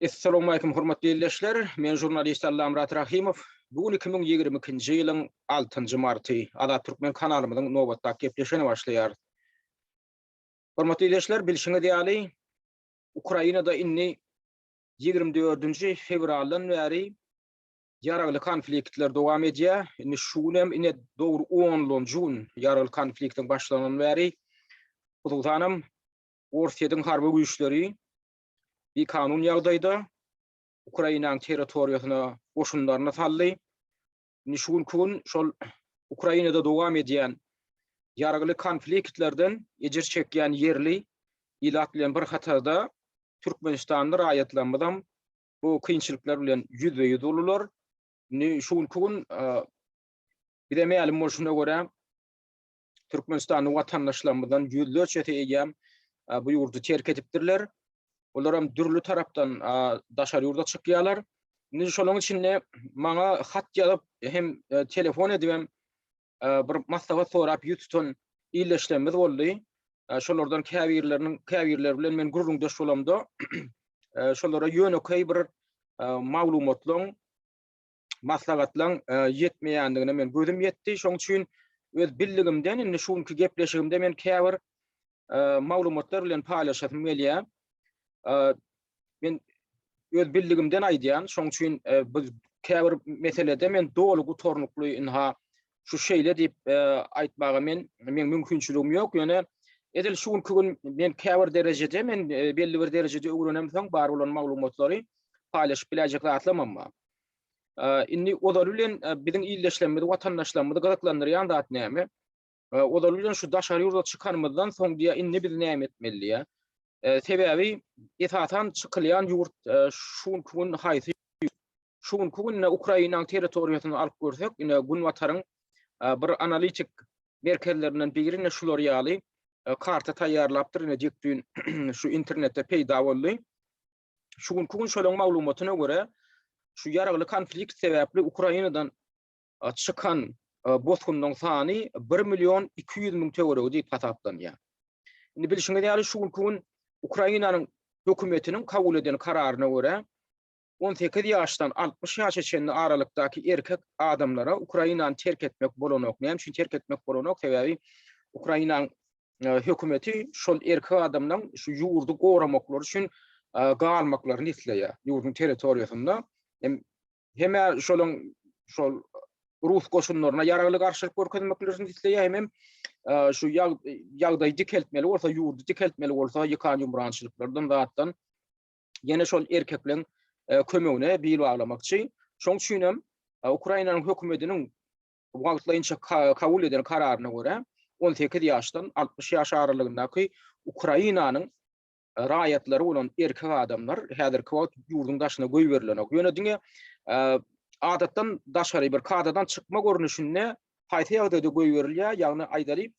Essalawmalikim hormatly ildeşler! Men žurnalist Allamyrat Rahymow. Bu gün 2022-nji ýylyň altynjy marty. Azat Türkmen kanalymyzyň nobatdaky gepleşigine başlaýarys. Hormatly ildeşler, bilşiňiz ýaly, Ukrainada indi 24-nji fewraldan bäri ýaragly konfliktler dowam edýär. Indi şu gün hem ine dogry onlanjy gün ýaragly konfliktiň başlanany bäri, hususanam Orsýetiň harby güýçleri bikanun ýagdaýda Ukrainanyň territoriýasyna goşunlaryny saldy. Indi şu günki gün şol Ukrainada dowam edýän ýaragly konfliktlerden ejir çekýän ýerli ilat bilen bir hatarda türkmenistanly raýatlarymyzam bu kynçylyklar bilen ýüzbe-ýüz boldular. Indi şu günki gün bize mälim bolşuna görä, Türkmenistanly watandaşlarymyzdan ýüzlerçesi eýýäm bu ýurdy terk edipdirler. Olar hem dürli tarapdan daşary ýurda çykýarlar. Indi şolaryň içinde maňa hat ýazyp hem telefon edip hem bir maslahat sorap ýüz tutan ildeşlerimiz boldy. Şolardan käbirleriniň käbirleri bilen men gürrüňdeş bolamda şolara ýönekeý bir maglumatlaryň maslahatlaryň ýetmeýändigine men gözüm ýetdi. Şonuň üçin öz bildigimden indi şu günki gepleşigimde men käbir maglumatlar bilen paýlaşasym gelýär. Men öz bildigimden aýdýan, şonuň üçin bu käbir meselede men doly gutarnykly ynha şu şeýle diýip aýtmaga men meň mümkinçiligim ýok. Ýöne edil şu günki gün men käbir derejede men belli bir derejede öwrenemsoň bar bolan maglumatlary paýlaşyp biläýjek zatlamam bar. Indi ozaly bilen biziň ildeşlerimizi, watandaşlarymyzy gyzyklandyrýan zat näme? Ozaly bilen şu daşary ýurda çykanymyzdan soň diýýär, indi biz näme etmeli diýýär. Sebäbi esasan çykylýan ýurt şu günki gün haýsy Şu günki günde Ukrainanyň territoriýasyny alyp görsek, ine Günbataryň bir analitik merkezlerinden biri ine şular ýaly karta taýýarlapdyr, ine dek düýn şu internetde peýda boldy. Şu günki gün şolaryň maglumatyna görä, şu ýaragly konflikt sebäpli Ukrainadan çykan bosgunlaryň sany 1 million 200 müň töweregi diýip hasaplanýar. Indi bilşiňiz ýaly şu günki gün Ukrainanyň hökümetiniň kabul eden kararyna görä, 18 ýaşdan 60 ýaşa çenli aralykdaky erkek adamlara Ukrainany terk etmek bolanok. Näme üçin terk etmek bolanok? Sebäbi Ukrainanyň hökümeti şol erkek adamlaryň şu ýurdy goramaklary üçin galmaklaryny isleýär ýurduň territoriýasynda. Hem hemä şolaň şol rus goşunlaryna ýaragly garşylyk görkezmeklerini isleýär, hemem şu ýagdaýy dikeltmeli bolsa, ýurdy dikeltmeli bolsa, ýykan ýumrançylyklardan zatdan ýene şol erkekleň kömegine bil baglamakçy. Şoň üçin hem Ukrainanyň hökümetiniň wagtlaýynça kabul eden kararyna görä, 18 ýaşdan 60 ýaş aralygyndaky Ukrainanyň raýatlary bolan erkek adamlar häzirki wagt ýurduň daşyna goýberilenok. Ýöne diňe adatdan daşary bir kadadan çykma görnüşinde haýsy ýagdaýda goýberilýär, ýagny aýdaly,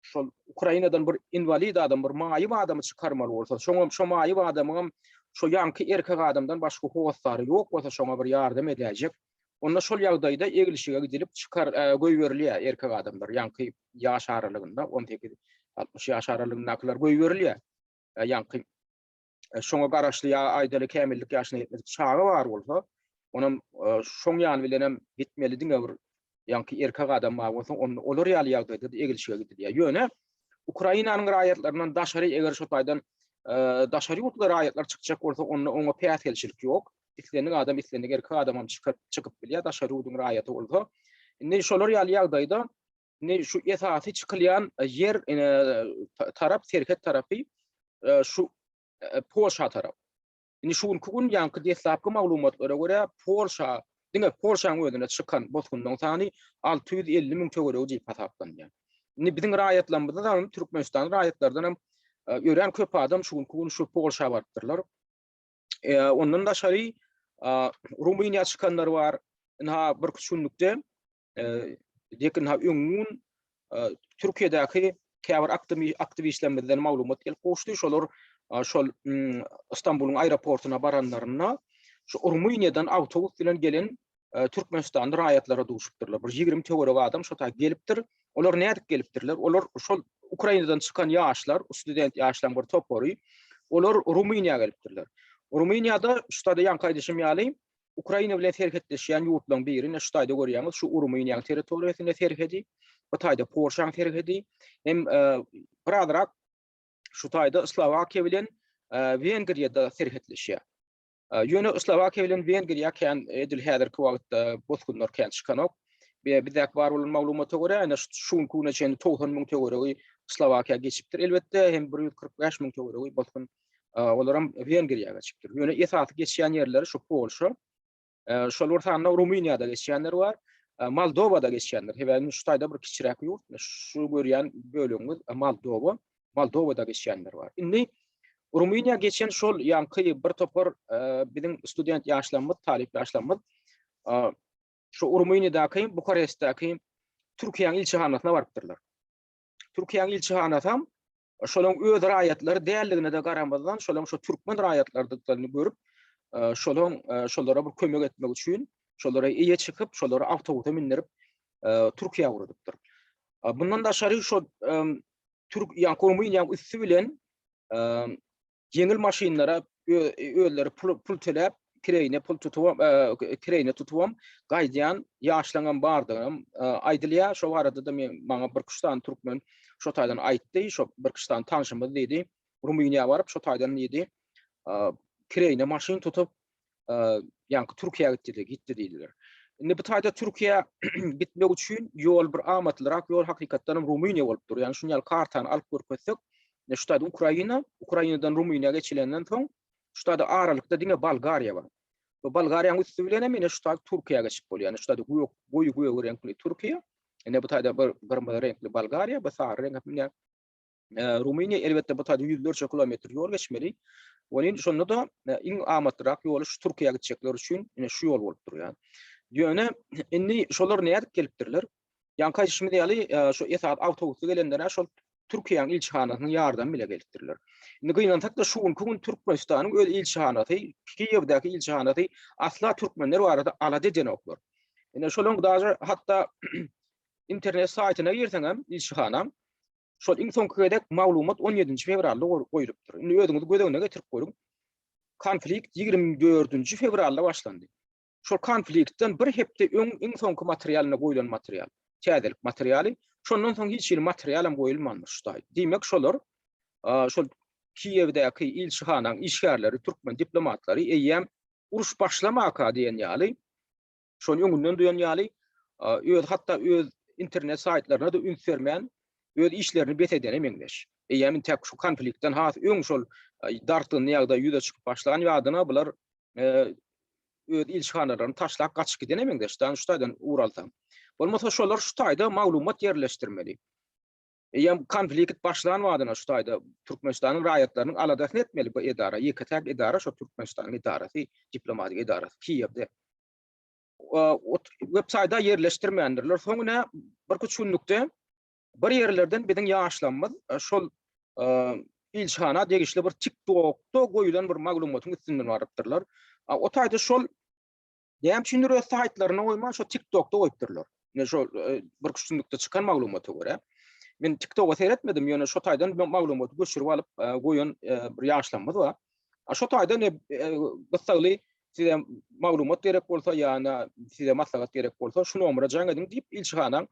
şol Ukrainadan bir inwalid adam, bir maýyp adamy çykarmaly bolsa, şoňam şo maýyp adamyňam şo ýaňky erkek adamdan başga hossary ýok bolsa şoňa bir ýardam edäýjek. Onda şol ýagdaýda eglişige gidilip çykar goýberilýär erkek adamlar, ýaňky ýaş aralygynda 18 60 ýaş aralygyndakylar goýberilýär. Ýaňky şoňa garaşly ýa aýdaly kämillik ýaşyna ýetmedik çaga bar bolsa, onam şoň ýany bilenem gitmeli diňe bir ýaňky erkek adam bar bolsa, onda olar ýaly ýagdaýda egilşige gidilýär. Ýöne Ukrainanyň raýatlaryndan daşary eger şo taýdan daşary ýurtly raýatlar çykjak bolsa, onda oňa päsgelçilik ýok. Islendik adam, islendik erkek adam hem çykyp çykyp bilýär daşary ýurduň raýaty bolsa. Indi şolar ýaly ýagdaýda indi şu esasy çykylýan ýer tarap, serhet tarapy şu Polşa tarap. Indi şu günki gün ýaňky deslapky maglumatlara görä Polşa diňe Polşanyň özünde çykan bosgunlaryň sany 650 müň töweregi diýip hasaplanýar. Indi biziň raýatlarymyzdan hem Türkmenistan raýatlardan hem örän köp adam şu günki gün şu Polşa barypdyrlar. Ondan daşary Rumyniýa çykanlar bar. Ynha bir günlükde Ýakynda öňňun Türkiýedäki käbir aktiwistlerimizden maglumat gelip gowuşdy. Şolar şol Istanbulyň aeroportuna baranlarynda şu Rumyniýadan awtobus bilen gelen Türkmenistanly raýatlara duşupdyrlar. Bir 20 töweregi adam şo taý gelipdir. Olar nädip gelipdirler? Olar şol Ukrainadan çykan ýaşlar, student ýaşlaryň bir topary, olar Rumyniýa gelipdirler. Rumyniýada şu taýda ýaňky aýdyşym ýaly Ukraina bilen serhetleşýän ýurtlaryň biri, ine şu taýda görýäňiz, şu Rumyniýanyň territoriýasynda serhedi, bu taýda Polşanyň serhedi, hem birazrak şu taýda Slowakiýa bilen Wengriýada serhetleşýär. Ýöne Slowakiýa bilen Wengriýa kän edil häzirki wagtda bosgunlar kän çykanok. Bizdäki bar bolan maglumata görä, ine şu günki güne çenli 90 müň töweregi Slowakiýa geçipdir. Elbetde hem 145 müň töweregi bosgun olaram Wengriýa geçipdir. Ýöne esasy geçýän ýerleri şu Polşa, şol bir sanda Rumyniýada geçýänler bar, Moldowada geçýänler. Sebäbi şu taýda bir kiçiräk ýurt, şu görýän bölegiňiz Moldowa, Moldowada geçýänler bar. Indi Rumyniýa geçen şol ýaňky bir topar biziň student ýaşlarymyz, talyp ýaşlarymyz şu Rumyniýadaky, Bukarestdäki Türkiýäniň ilçihanasyna barypdyrlar. Türkiýäniň ilçihanasam şolaryň öz raýatlary däldigine-de garamazdan, şolaryň şo türkmen raýatlarydyklaryny görüp, şolaryň şolara bir kömek etmek üçin, şolara eýe çykyp, şolary awtobusa mindirip, Türkiýä ugradypdyr. Bundan daşary şo Türk, ýa Rumyniýanyň üsti bilen ýeňil maşynlara özleri pul pul töläp, kireýine pul tutubam, kireýine tutubam gaýdýan ýaşlaryňam bardygynam aýdylýar. Şo barada-da men maňa bir üç sany türkmen şo taýdan aýtdy. Şo bir üç sany tanşymyz diýdi. Rumyniýa baryp şo taýdan diýdi, kireýine maşyn tutup, ýaňky Türkiýä gitdi, gitdi diýdiler. Indi bu taýda Türkiýä gitmek üçin ýol bir amatlyrak ýol hakykatdan hem Rumyniýa bolup dur. Ýani şuny ýaly kartany alyp görkezsek, şu taýda Ukraina, Ukrainadan Rumyniýa geçilenden soň şu taýda aralykda diňe Bolgariýa bar. Bu Bolgariýanyň üsti bilen hem ine şu taýda Türkiýä geçip bolýar. Ýani şu taýda gök, goýy gök reňkli Türkiýe, ine bu taýda bir gyrmyzy reňkli Bolgariýa, bu sary reňkli ine Rumyniýa elbetde bu taýda ýüzlerçe kilometr ýol geçmeli. Onuň şonda-da iň amatlyrak ýoly şu Türkiýä gitjekler üçin ine şu ýol bolup durýar. Ýöne indi şolar nädip gelipdirler? Ýaňky aýdyşymyz ýaly, şu esasy awtobusly gelenler şol Türkiýäniň ilçihanasynyň ýardamy bile gelipdirler. Indi gynansak-da şu günki gün Türkmenistanyň öz ilçihanasy, Kiýewdäki ilçihanasy asla türkmenler barada alada edenoklar. Ine şolaryň daže hatda internet saýtyna girseňem ilçihanaň Şol iň soňky gezek maglumat 17-nji fewralda goýlupdyr. Indi özüňiz göz öňüne getirip görüň. Konflikt 24-nji fewralda başlandy. Şol konfliktden bir hepde öň iň soňky materialyna goýlan material, täzelik materialy. Şondan soň hiç hili material hem goýulmandyr şu taý. Diýmek şolar şol Kiýewdäki ilçihanaň işgärleri, türkmen diplomatlary eýýäm uruş başlamaka diýen ýaly Şony öňünden duýan ýaly, öz hatda öz internet saýtlaryna-da üns bermän, öz işlerini bes edene meňzeş. Eýýäm intäk şu konfliktden has öň şol dartgynly ýagdaý ýüze çykyp başlan ýadyna bular öz ilçihanalaryny taşlap gaçyp gidene meňzeş, da şu taýdan ugur alsaň. Bolmasa şolar şu taýda maglumat ýerleşdirmeli. Eýýäm konflikt başlan badyna şu taýda Türkmenistanyň raýatlarynyň aladasyny etmeli bu edara, ýeke-täk edara şo Türkmenistanyň edarasy, diplomatik edarasy Kiýewde. Web saýda ýerleşdirmändirler. Soň ine birküç günlükde bir ýerlerden biziň ýaşlarymyz şol ilçihana degişli bir TikTokda goýulan bir maglumatyň üstünden barypdyrlar. O taýda şol näme üçindir öz saýtlaryna goýman şo TikTokda goýupdyrlar. Ine şo bir günlükde çykan maglumata görä. Men TikToka seretmedim, ýöne şo taýdan maglumaty göçürip alyp goýan bir ýaşlarymyz bar. Şo taýda ne gyssagly size maglumat gerek bolsa ýa-da size maslahat gerek bolsa şu nomera jaň ediň diýip ilçihanaň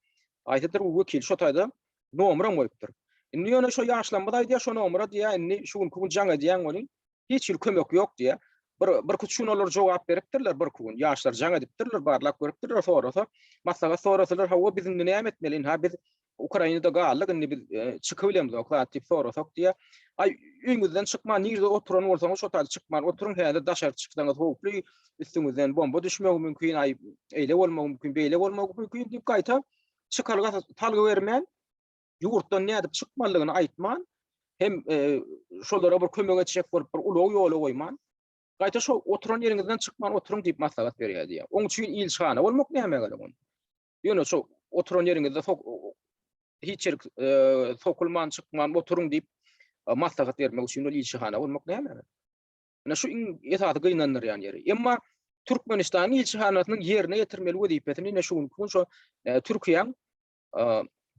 haýsydyr bir wekili şo taýda nomeram goýupdyr. Indi ýöne şo ýaşlarymyz aýdýar şo nomera diýýär indi şu günki gün jaň edýäň welin hiç hili kömek ýok diýýär. Bir birküç gün olar jogap beripdirler birki gün ýaşlar jaň edipdirler barlap görüpdirler sorasa maslahat sorasalar hawa biz indi näme etmeli ynha biz Ukrainada galdyk, indi biz e, çykybilemzok zat diýip sorasak diýýär. Aý, öýüňizden çykman, nirde oturan bolsaňyz, şo taýda çykman oturyň, häzir daşary çyksaňyz howply, üstüňizden bomba düşmegi mümkin, aý, eýle bolmagy mümkin, beýle bolmagy mümkin diýip gaýta çykalga salgy bermän, ýurtdan nädip çykmalydygyny aýtman, hem e, şolara bir kömek etjek bolup bir ulag ýola goýman, gaýta şo oturan ýeriňizden çykman oturyň diýip maslahat berýär diýýär. Oň üçin ilçihana bolmak nämä gerek onda? Ýöne şo oturan ýeriňizde sok hiç ýer sokulman çykman oturyň diýip maslahat bermek üçin ol ilçihana bolmak näme? Ine şu iň esasy gynandyrýan ýeri. Emma Türkmenistanyň ilçihanasynyň ýerine ýetirmeli wezipesini ine şu günki gün şo Türkiýäň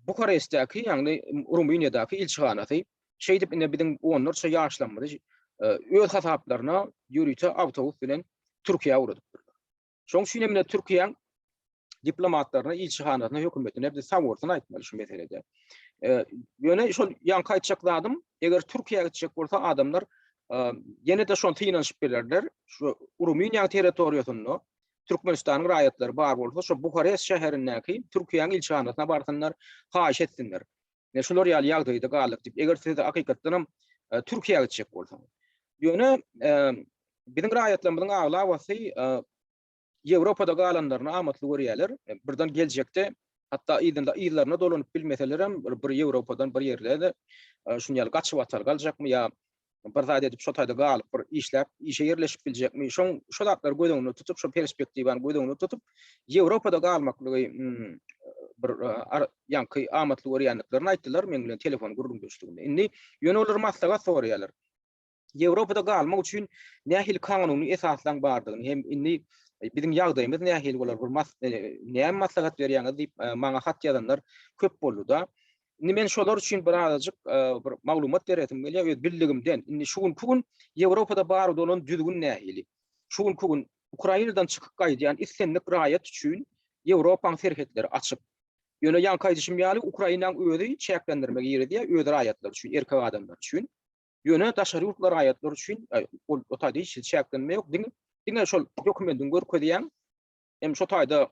Bukarestdäki, ýagny Rumyniýadaky ilçihanasy şeýdip ine biziň onlarça ýaşlarymyzy. Öz hasaplaryna ýörite awtobus bilen Türkiýä ugradypdyrlar. Şonuň üçin hem Türkiýäň diplomatlaryna, ilçihanasyna, hökümetine biz sag bolsun aýtmaly şu meselede. Ýöne şol ýaňky aýtjak zadym, eger Türkiýä gitjek bolsa adamlar ýene-de şony synanyşyp bilerler. Şu Rumyniýanyň territoriýasynda Türkmenistanyň raýatlary bar bolsa, şo Buharest şäherindäki Türkiýäň ilçihanasyna barsynlar, haýyş etsinler. Ne şular ýaly ýagdaýda galdyk diýip, eger siz hakykatdan hem Türkiýä gitjek bolsaňyz. Ýöne biziň raýatlarymyzyň aglabasy Ýewropada galanlaryny amatly görýärler. Birden geljekde hatda yzynda yzlaryna dolanyp bilmeseler hem bir Ýewropadan bir ýerlerde şuny ýaly gaçyp atar galjakmy ýa bir zat edip şo taýda galyp bir işläp işe ýerleşip biljekmi? Şoň şo zatlary göz öňünde tutup, şo perspektiwany göz öňünde tutup Ýewropada galmaklygy bir ýaňky amatly görýändiklerini aýtdylar meň bilen telefon gürrüňdeşliginde. Indi ýöne olar maslahat soraýarlar. Ýewropada galmak üçin nähili kanuny esaslaň bardygyny hem indi biziň ýagdaýymyz nähili bolar bir mas näme maslahat berýäňiz diýip maňa hat ýazanlar köp boldy-da. Indi men şolar üçin bir azajyk bir maglumat beresim gelýär öz bildigimden. Indi şu günki gün Ýewropada bar bolan düzgün nähili? Şu günki gün Ukrainadan çykyp gaýdýan islendik raýat üçin Ýewropaň serhetleri açyk. Ýöne ýaňky aýdyşym ýaly Ukrainaň özi çäklendirme girizýär öz raýatlary üçin, erkek adamlar üçin. Ýöne daşary ýurtly raýatlar üçin ol o taýda hiç hili çäklenme ýok. Diňe diňe şol dokumentiňi görkezýäň. Hem şo taýda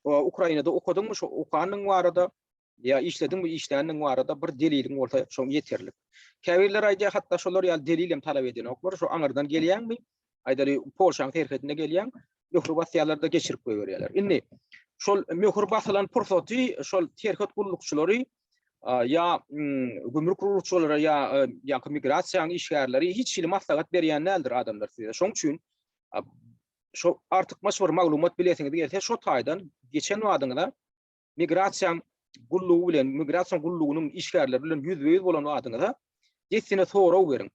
Ukrainada okadyňmy, şo okanyň barada ýa işlediňmi, işländiň barada bir deliliň bolsa şoň ýeterlik. Käbirler aýdýar, hatda şolar ýaly delil hem talap edenoklar. Şo aňyrdan gelýäňmi? Aýdaly, Polşaň serhedine gelýäň, möhür basýarlar-da geçirip goýberýärler. Indi şol möhür basylan pursaty şol serhet gullukçylary ýa gümrük gullukçylary ýa ýaňky migrasiýanyň işgärleri hiç hili maslahat berýän däldir adamlar size. Şoň üçin şo artykmaç bir maglumat bilesiňiz gelse şo taýdan geçen wadyňyza migrasiýaň gullugy bilen migrasiýa gullugynyň işgärleri bilen ýüzbe-ýüz bolan wadyňyza dessine sorag beriň.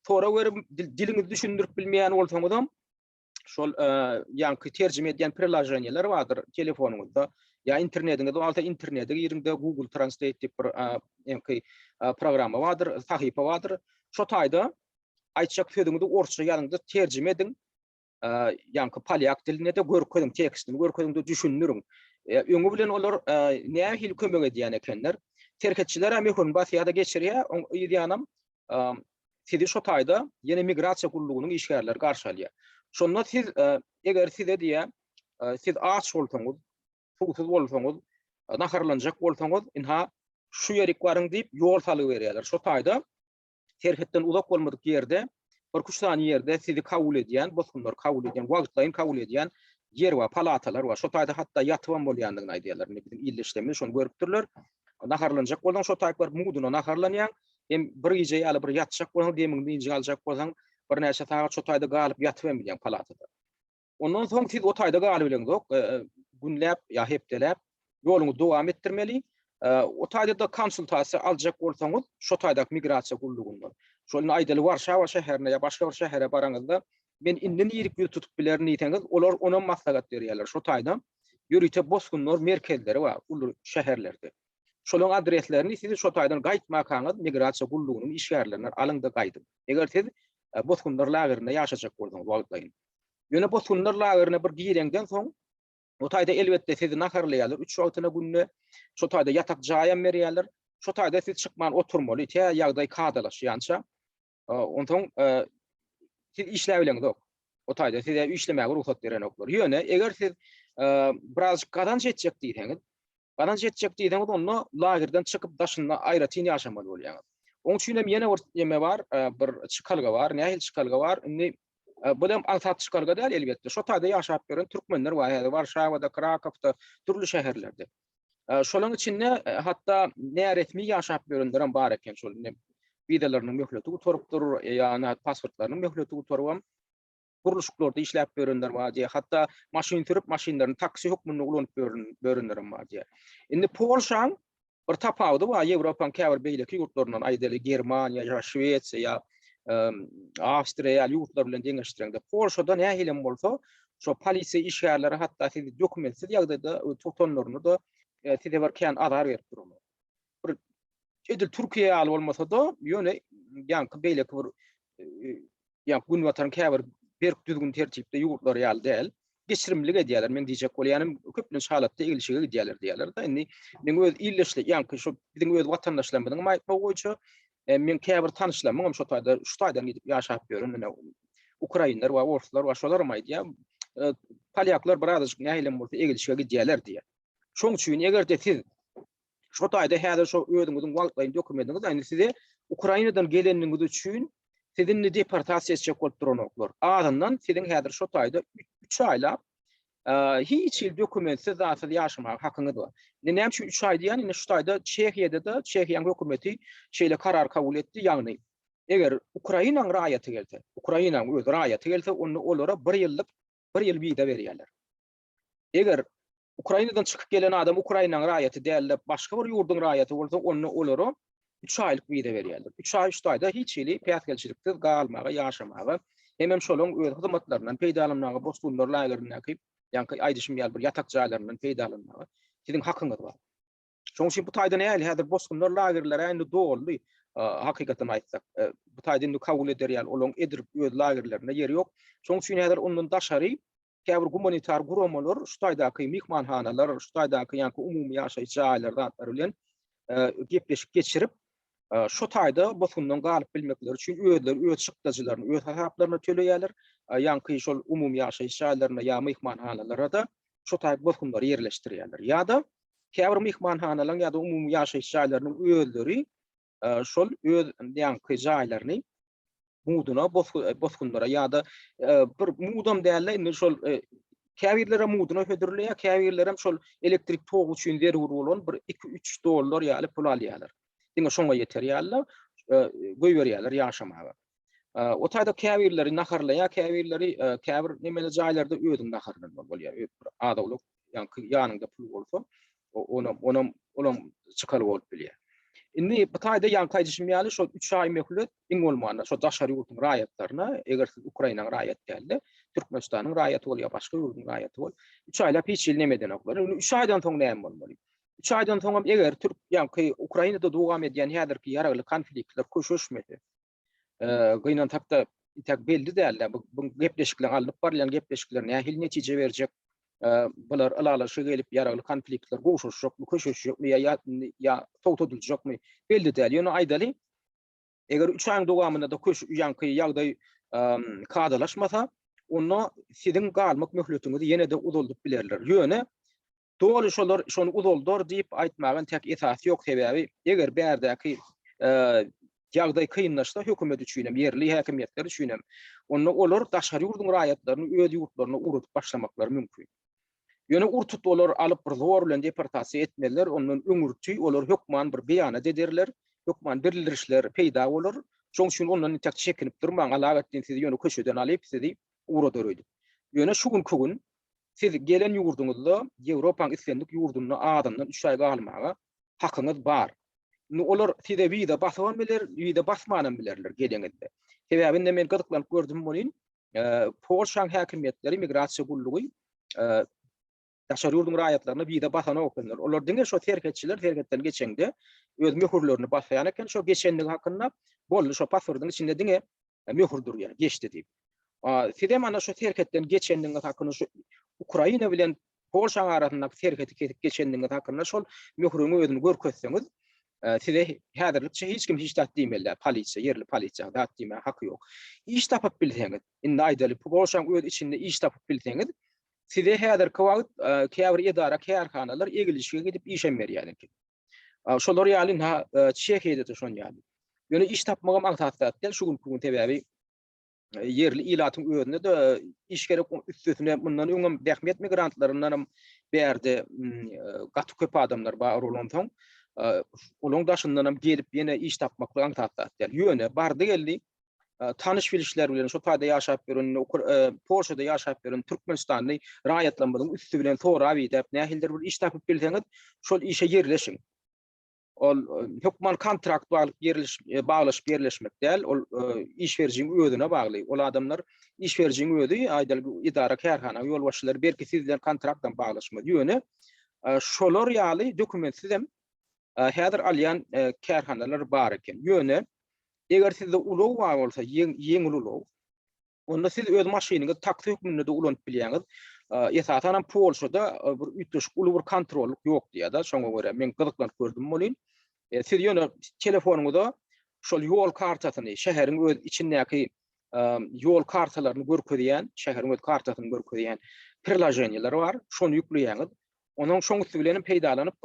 Sorag berip diliňizi düşündirip bilmeýän bolsaňyzam şol ýaňky terjime edýän priloženiýalar bardyr telefonyňyzda ýa internetiňiz bolsa internete giriňde Google Translate diýip bir ýaňky programma bardyr, sahypa bardyr. Şo taýda aýtjak sözüňizi orsça ýazyňda terjime ediň. Ýaňky polýak dilinde-de görkeziň, tekstini görkeziň-de düşündiriň. Öňi bilen olar nähili kömek edýän ekenler. Serhetçiler hem möhürini basýar-da geçirýär, oň yz ýanam sizi şo taýda ýene migrasiýa gullugynyň işgärleri garşy alýar. Şonda siz eger size diýýär, siz aç bolsaňyz, suwsuz bolsaňyz, naharlanjak bolsaňyz, ynha şu ýerik baryň diýip ýol salgy berýärler. Şo taýda serhetden uzak bolmadyk ýerde birküç sany ýerde sizi kabul edýän, bosgunlary kabul edýän, wagtlaýyn kabul edýän ýer bar, palatalar bar. Şo taýda hatda ýatybam bolýandygyny aýdýarlar. Indi biziň ildeşlerimiz şony görüpdirler. Naharlanjak bolsaň şo taýyp baryp muduna naharlanýaň. Hem bir gije ýaly bir ýatjak bolsaň, demiňi dynjyňy aljak bolsaň, birnäçe sagat şo taýda galyp ýatyp hem bilýäň palatada. Ondan soň siz o taýda galybileňzok, günläp ýa hepdeläp ýoluňyzy dowam etdirmeli. O taýda-da konsultasiýa aljak bolsaňyz, şo taýdaky migrasiýa gullugyndan. Şol indi aýdaly Warşawa şäherine ýa başga bir şähere baraňyzda, men indi nirik ýüz tutup bilerin diýseňiz, olar onam maslahat berýärler. Şo taýda ýörite bosgunlar merkezleri bar uly şäherlerde. Şolaryň adreslerini siz şo taýdan gaýtmakaňyz migrasiýa gullugynyň işgärlerinden alyň-da gaýdyň. Eger siz bosgunlar lagerinde ýaşajak bolsaňyz wagtlaýyn. Ýöne bosgunlar lagerine bir gireňden soň, o taýda elbetde sizi naharlaýarlar üç wagtyna günde. Şo taýda ýatak jaýam berýärler. Şo taýda siz çykman oturmaly, tä ýagdaý kadalaşýança. Onsoň siz işläbileňzok. O taýda size işlemäge rugsat berenoklar. Ýöne eger siz birazjyk gazanç etjek diýseňiz, gazanç etjek diýseňiz, onda lagerden çykyp daşynda aýratyn ýaşamaly bolýaňyz. Oň üçin hem ýene bir neme bar, bir çykalga bar. Nähili çykalga bar? Indi bu hem aňsat çykalga däl elbetde. Şo taýda ýaşap ýören türkmenler bar häzir Warşawada, Krakowda, dürli şäherlerde. Şolaryň içinde hatda näresmi ýaşap ýörenler hem bar eken şol indi wizalarynyň möhleti gutarypdyr, ýa pasportlarynyň möhleti gutarybam gurluşyklarda işläp ýörenler bar diýýär. Hatda maşyn sürüp, maşynlaryny taksi hökmünde ulanyp ýörenler hem bar diýýär. Indi Polşaň bir tapawudy bar Ýewropanyň käbir beýleki ýurtlaryndan, aýdaly Germaniýa ýa Şwesiýa ýa Awstriýa ýaly ýurtlar bilen deňeşdireňde, Polşada nähilem bolsa, şo polisiýa işgärleri hatda sizi dokumentsiz ýagdaýda tutanlarynda-da size bir kän azar berip duranok. Bir edil Türkiýe ýaly bolmasa-da, ýöne ýaňky beýleki bir. ýa günbataryň käbir berk düzgün tertipde ýurtlary ýaly däl. Geçirimlilik edýärler. Men diýjek bolýanym, köplenç halatda eglişige gidýärler diýýärler-de. Indi meň öz ildeşli, ýaňky şu biziň öz watandaşlarymyzyň hem aýtmagy boýunça, e, meň käbir tanyşlarymyň hem şo taýda, şu taýdan gidip ýaşap ýören ine ukrainler bar, orslar bar, şolar hem aýdýar. E, polýaklar birazajyk nähilem bolsa eglişige gidýärler diýýär. Şoň üçin eger-de siz Şo taýda häzir şo özüňiziň wagtlaýyn dokumentiňiz, ýagny size Ukrainadan geleniňiz üçin sizi indi deportasiýa etjek bolup duranoklar. Azyndan siziň häzir şo taýda 3 aýlap hiç hili dokumentsiz zatsyz ýaşamaga hakyňyz bar. Indi näme üçin 3 aý diýýän? Indi şu taýda Çehiýada-da Çehiýanyň hökümeti şeýle karar kabul etdi, ýagny eger Ukrainanyň raýaty gelse, Ukrainanyň öz raýaty gelse, onda olara 1 ýyllyk 1 ýyl wiza berýärler. Eger Ukrainadan çykyp gelen adam Ukrainanyň raýaty däl-de, başga bir ýurduň raýaty bolsa, onda olara 3 aýlyk wiza berýärler. 3 aý şu taýda hiç hili päsgelçiliksiz galmaga, ýaşamaga, hemem şolaryň öz hyzmatlaryndan peýdalanmaga, bosgunlar lagerindäki, ýaňky aýdyşym ýaly bir ýatak jaýlaryndan peýdalanmaga siziň hakyňyz bar. Şonuň üçin bu taýda nähili häzir bosgunlar lagerleri indi doldy. Hakykatyny aýtsak, bu taýda indi kabul eder ýaly olaryň edil öz lagerlerinde ýeri ýok. Şonuň üçin häzir ondan daşary käbir gumanitar guramalar şu taýdaky myhmanhanalar, şu taýdaky ýaňky umumy ýaşaýyş jaýlary zatlar bilen gepleşik geçirip, şu taýda bosgundan galyp bilmekleri üçin özleri öz çykdajylaryny öz hasaplaryna töleýärler. Ýaňky şol umumy ýaşaýyş jaýlaryna ýa myhmanhanalara-da şu taýda bosgunlary ýerleşdirýärler. Ýa-da käbir myhmanhanalaryň ýa-da umumy ýaşaýyş jaýlarynyň özleri şol öz ýaňky jaýlaryny muduna bosgunlara ýa-da bir mudam däl-de indi şol käbirlere muduna hödürleýär, käbirlerem şol elektrik togy üçin zerur bolan bir 2-3 dollar ýaly pul alýarlar. Diňe şoňa ýeter ýaly goýberýärler ýaşamaga. O taýda käbirleri naharlaýar, käbirleri käbir nemeli jaýlarda özüň naharlanmaly bolýar. Bir azawluk ýaňky ýanyňda pul bolsa, onam onam olam çykaly bolup bilýär. Indi bu taýda ýaňky aýdyşym ýaly şol 3 aý möhlet iň bolmanda şo daşary ýurduň raýatlaryna, eger siz Ukrainanyň raýaty däl-de, Türkmenistanyň raýaty bol ýa başga ýurduň raýaty bol, 3 aýlap hiç hili neme edenoklar. Indi 3 aýdan soň näme bolmaly? 3 aýdan soňam eger türk ýaňky Ukrainada dowam edýän häzirki ýaragly konfliktler köşeşmese, Gynansak-da, intäk belli däl-de, bu gepleşikler, alnyp barylýan gepleşikler nähili netije berjek, bular ylalaşyga gelip, ýaragly konfliktler gowşaşjakmy, köşeşjekmi ýa ýa togtadyljakmy, belli däl. Ýöne aýdaly, eger üç aýyň dowamynda-da köş ýaňky ýagdaý kadalaşmasa, onda siziň galmak möhletiňizi ýene-de uzaldyp bilerler. Ýöne Doly şolar şony uzaldar diýip aýtmaga entek esas ýok, sebäbi eger bärdäki ýagdaý kynlaşsa hökümet üçin hem, ýerli häkimiýetler üçin hem, onda olar daşary ýurduň raýatlaryny öz ýurtlaryna ugradyp başlamaklary mümkin. Ýöne ur-tut olar alyp bir zor bilen deportasiýa etmezler, ondan öňürti olar hökman bir beýanat ederler, hökman bildirişler peýda bolar. Şonuň üçin ondan entek çekinip durmaň, alagetdin sizi ýöne köçeden alyp sizi ugradar öýdüp. Ýöne şu günki gün Siz gelen ýurduňyzda, Ýewropaň islendik ýurdunda azyndan üç aý galmaga hakyňyz bar. Indi olar size wiza basybam biler, wiza basmanam bilerler geleňizde. Sebäbi indi men gyzyklanyp gördüm welin, Polşaň häkimiýetleri, migrasiýa gullugy daşary ýurduň raýatlaryna wiza basanok ekenler. Olar diňe şo serhetçiler serhetden geçende öz möhürlerini basýan eken, şo geçenligi hakynda boldy, şo pasportyň içinde diňe möhür durýar, geçdi diýip. Sizem ana şu serhetden geçendigiňiz hakynda şu Ukraina bilen Polşaň arasyndaky serheti kesip geçendigiňiz hakynda şol möhüriň özüni görkezseňiz, size häzirlikçe hiç kim hiç zat diýmeli däl, polisiýa, ýerli polisiýa zat diýmäge haky ýok. Iş tapyp bilseňiz, indi aýdaly, Polşaň öz içinde iş tapyp bilseňiz, size häzirki wagt käbir edara, kärhanalar egilişige gidip işem berýär eken. Şolar ýaly ynha Çehiýada-da şon ýaly. Ýöne iş tapmagam aňsat zat däl şu günki gün sebäbi ýerli ilatyň özüne-de iş gerek, üstesine mundan öňem zähmet migrantlaryndan hem bärde gaty köp adamlar bar bolansoň, olaryň daşyndan hem gelip ýene iş tapmaklyk aňsat zat däl. Ýöne bardy-geldi tanyş-bilişler bilen şo taýda ýaşap ýören, Polşada ýaşap ýören türkmenistanly raýatlarymyzyň üsti bilen sorap-idäp nähilidir bir iş tapyp bilseňiz, şol işe ýerleşiň. Ol hökman kontrakt baglyp ýerleş baglaşyp ýerleşmek däl, ol iş berijiň özüne bagly. Ol adamlar iş berijiň özi, aýdaly edara, kärhana ýolbaşçylary belki siz bilen kontraktam baglaşmaz. Ýöne şolar ýaly dokumentsiz hem häzir alýan kärhanalar bar eken. Ýöne. Eger sizde ulag bar bolsa, ýeňil ulag, onda siz öz maşynyňyzy taksi hökmünde-de ulanyp bilýäňiz. Esasan hem Polşada bir üýtgeşik uly bir kontrollyk ýok diýýär-de, şoňa görä men gyzyklanyp gördüm welin, siz ýöne telefonyňyza şol ýol kartasyny, şäheriň öz içindäki ýol kartalaryny görkezýän, şäheriň öz kartasyny görkezýän priloženiýalar bar, şony ýükleýäňiz. Onuň şoň üsti bilen hem peýdalanyp,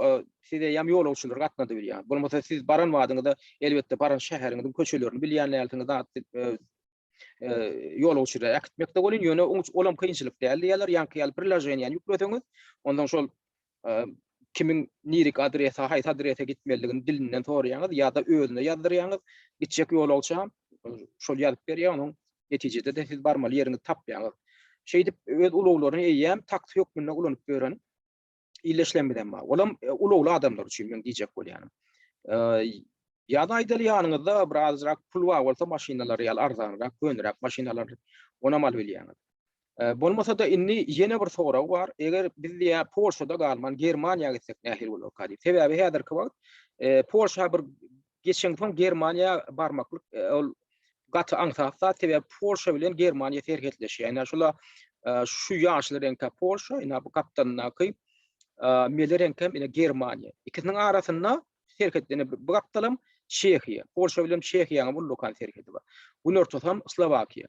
siz eýýäm ýolagçylary gatnady bilýäňiz. Bolmasa siz baran badyňyzda elbetde baran şäheriňiziň köçelerini bilýän dälsiňiz, zat ýolagçylary äkitmekde welin, ýöne olam kynçylyk däl diýýärler. Ýaňky ýaly priloženiýany ýükleseňiz, ondan şol kimiň nirik adrese, haýsy adrese gitmelidigini dilinden soraýaňyz ýa-da özüne ýazdyrýaňyz. Gitjek ýolagça şol ýazyp berýär, onuň netijede-de siz barmaly ýeriňizi tapýaňyz. Şeýdip öz ulaglaryny eýýäm taksi hökmünde ulanyp ýören illeşlemizem bar. Olam e, ulagly adamlar üçin men diýjek bolýanym. E, ýa-da aýdaly ýanyňyzda bir azrak pul bar bolsa maşynalar ýaly arzanrak, köneräk maşynalar onam alyp bilýäňiz. E, bolmasa-da indi ýene bir sorag bar. Eger biz diýä Polşada galman Germaniýa gitsek nähili bolarka diýip. Sebäbi häzirki wagt e, Polşa bir geçeňsoň Germaniýa barmaklyk e, ol gaty aňsat zat. Sebäbi Polşa bilen Germaniýa serhetleşýär. Ýa şola e, şu ýaşyl reňke Polşa, ina bu gapdalyndaky e, mele reňkem ine Germaniýa. Ikisiniň arasynda serhetlerini bu gapdalam Çehiýa. Polşa bilen Çehiýanyň ullakan serhedi bar. Günortasam Slowakiýa.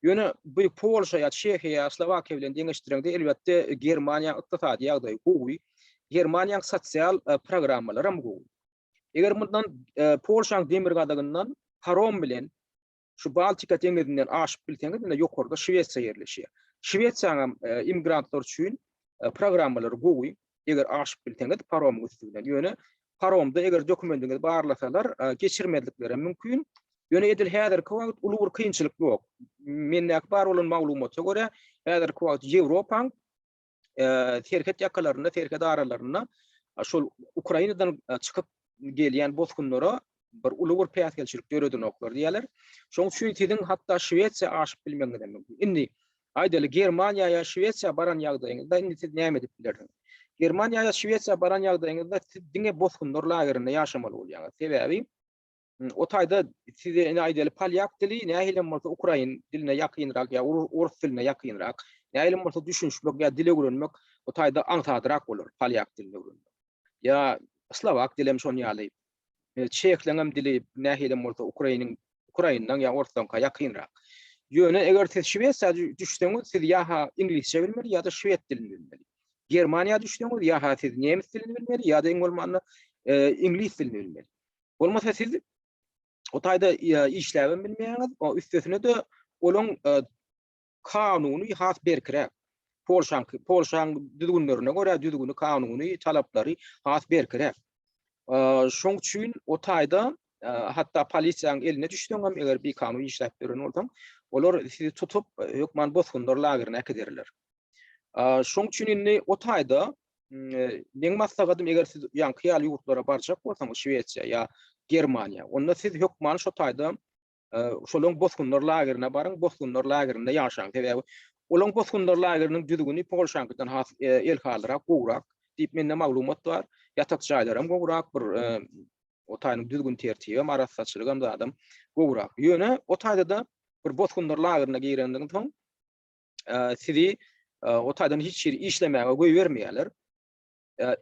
Ýöne bu Polşa ýa Çehiýa, Slowakiýa bilen deňeşdireňde elbetde Germaniýanyň ykdysady ýagdaýy gowy. Germaniýanyň sosial e, programmalary hem gowy. Eger mundan e, Polşanyň demirgazygyndan parom bilen şu Baltika deňizinden aşyp bilseňiz, indi ýokarda Şwesiýa ýerleşýär. Şwesiýanyň hem e, immigrantlar üçin e, programmalary gowy. Eger aşyp bilseňiz paromyň üsti bilen. Ýöne paromda eger dokumendiňizi barlasalar, e, geçirmezlikleri hem mümkin. Ýöne edil häzirki wagt uly bir kynçylyk ýok. Mendäki bar bolan maglumata görä, häzirki wagt Ýewropaň serhet ýakalarynda, serhet aralarynda şol Ukrainadan çykyp gelýän bosgunlara bir uly bir päsgelçilik döredenoklar diýýärler. Şonuň üçin siziň hatda Şwesiýa aşyp bilmegiňiz hem mümkin. Indi aýdaly Germaniýa ýa Şwesiýa baran ýagdaýyňyzda indi siz näme edip bilersiňiz? Germaniýa ýa Şwesiýa baran ýagdaýyňyzda siz diňe bosgunlar lagerinde ýaşamaly bolýaňyz. Sebäbi O taýda size ine aýdaly polýak dili nähilem bolsa ukrain diline ýakynrak ýa orus diline ýakynrak. Nähilem bolsa düşünişmek ýa dil öwrenmek o taýda aňsadrak bolar polýak dilini öwrenmek. Ýa slowak dilem şon ýaly. E, çehleňem dili nähilem bolsa ukrainiň ukraindan ýa orusdanka ýakynrak. Ýöne eger siz Şwesiýa düşseňiz siz ýa-ha iňlisçe bilmeli ýa-da şwed dilini bilmeli. Germaniýa düşseňiz ýa-ha siz nemes dilini bilmeli ýa-da iň bolmanda e, iňlis dilini bilmeli. Bolmasa siz o taýda e, işläbem bilmeýäňiz, o üstesine-de olaň e, kanuny has berkiräk. Polşaňky, Polşaň düzgünlerine görä düzgüni, kanuny, talaplary has berkiräk. E, şoň üçin o taýda hatda polisiýanyň eline düşseň hem eger bikanun işläp ýören bolsaň, olar sizi tutup hökman bosgunlar lagerine äkiderler. Şoň üçin indi o taýda meň maslahatym eger siz ýaňky ýaly ýurtlara barjak bolsaňyz Şwesiýa ýa Germaniýa, onda siz hökman şo taýda şolaň bosgunlar lagerine baryň, bosgunlar lagerinde ýaşaň. Sebäbi olaň bosgunlar lageriniň düzgüni Polşaňkydan has elhalrak, gowrak diýip mende maglumat bar. Ýatak jaýlaram gowrak, bir o taýyň düzgün tertibem, arassaçylygam zadam gowrak. Ýöne o taýda-da bir bosgunlar lagerine girenden soň sizi o taýdan hiç ýeri işlemäge goýbermeýärler.